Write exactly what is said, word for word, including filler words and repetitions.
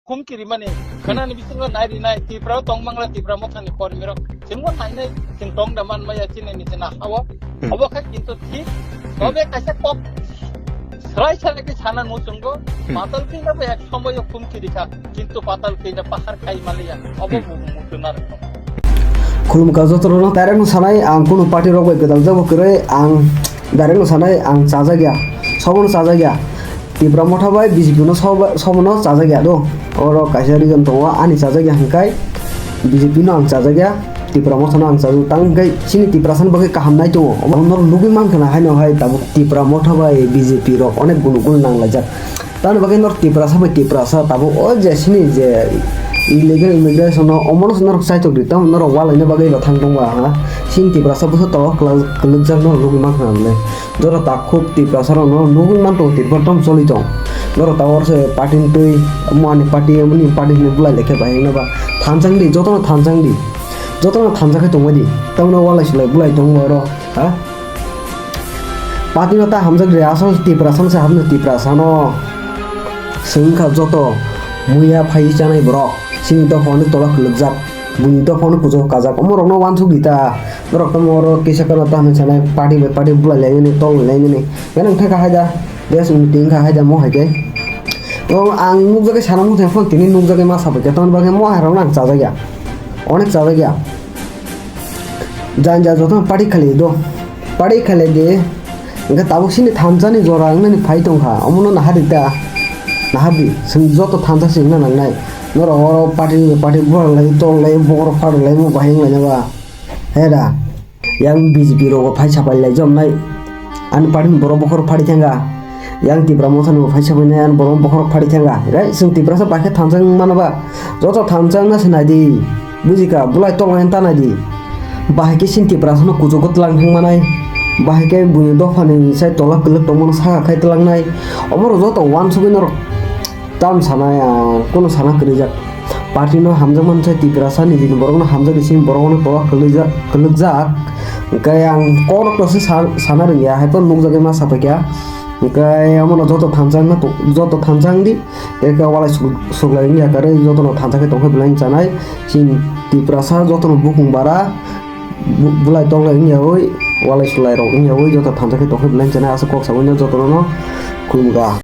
humki rimani, khanani bisingo nai rinai, Tripura o tong mangla Tipra Mothani kormi rok, chwngbo nainai, chwng tong da man maya chini ni chwng ha o. Hmm. Obo khe kintu thik, Hmm. tobe kaisa kok swrai swrai khe sana nuchungo, Hmm. patal khe na bo ek somoyo humki rikha, kintu patal khe na pahar khai maliya, obo Hmm. bo muchuna rok. Khulumkha jotono direct no sanai, ang kunu party rok bai gwdal jabo kwrwi, ang direct no sanai, ang chajak ya, sobono chajak ya. Tipra Motha bai B J P no sobo-, sobono chajak ya do. Oro kaisa reason tongo, ani chajak ya hwnkhai B J P no ang chajak ya, Tipra Motha no ang chajak, tang hwnkhai chini Tiprasa ni bagwi kaham nai tongo. Omo norok nugwi mankha na haino hai tabuk Tipra Motha bai B J P rok onek gunu gunu nanglaijak. Tamoni bagwi norok Tiprasa bai Tiprasa tabuk o je sini je illegal immigration no omono se norok chaitok di, tamo norok walaina bagwi ba thang tongba ha. Sini Tiprasa bwsa tok kwlak-, kwlwkjak norok nugwi mankha na bwle. Jora takhuk Tiprasa rok no nugwi mantongo Tripura tamo choli tong. Norok tabuk se party ni twi, mani party, mani party hinwi bulai lekhe bai wngna ba. Thanchang di, jotono thanchang di. Jotono thansa khe tongbai di. Tamno walai sulai bulai tongo oro, ha? Party no ta hamjak de, asol Tiprasa no se hamjak Tiprasa no. Swngkha joto muya phai chanai borok. Chini dophano tola kwlwkjak. Buini dophano kuchuk kajak. Omo rokno wansuk di ta. Norok tamo oro kisa kano ta hinwi sanai party bai party bulai lainani, tol lainani. Ganang thangkha haida. Des meeting kha haida mo hai khe. O ang nukjagwi sana muthai phano tini nukjagwi ma sabai khe. Tamoni bagwi mo hai rokno ang chajak ya. Onek chajak ya. Janja joto party khali do. Party khali de. Hingke tabuk sini thansa ni jora wngnani phai tongkha. Omono nahardi ta. Nahardi. Chwng joto thansa se wngna nangnai. Norok oro party ni party buphang lai, tol lai, bokhorok phar lai, mo bahai wnglaina ba. He da. Yang B J P rogo phai sapai lai jom nai. Ani party ni borok bokhorok phari thangkha. Yang Tipra Motha ni bo phai sapai nai, ani borok bokhorok phari thangkha. Gai, chwng Tiprasa bai khe thansa wng mano ba. Joto thansa wngna se nai di. Bujikha, bulai tolnai ta nai di. Bahai khe sini Tiprasa no kuchugo tlang thang manai. Bahai khe buini dopha ni sai tola kwlwk tongmano saka khai tlangnai. Omo rok joto wansugwi norok tam sanai, ah, kono sana kwrwijak. Party no hamjak mano sai Tiprasa ni jini borok no hamjak di sini borok no tola kwlwijak, kwlwkjak. Hwnkhe ang kok rok no se sa-, sana rwngya, hai phano nukjagwi ma sapaikha. Hwnkhe omo no joto thansa wngna to-, joto thansa wng di. Eka walai su-, suklai wngya kwrwi jotono thansa khe tongkhe belai chanai. Chini Tiprasa jotono bukung bara bu-, bulai tonglai wngya oi, walai sulai rok wngya oi, joto thansa khe tongkhe belai chanai. Aswk kok sabaino jotono no khulumkha.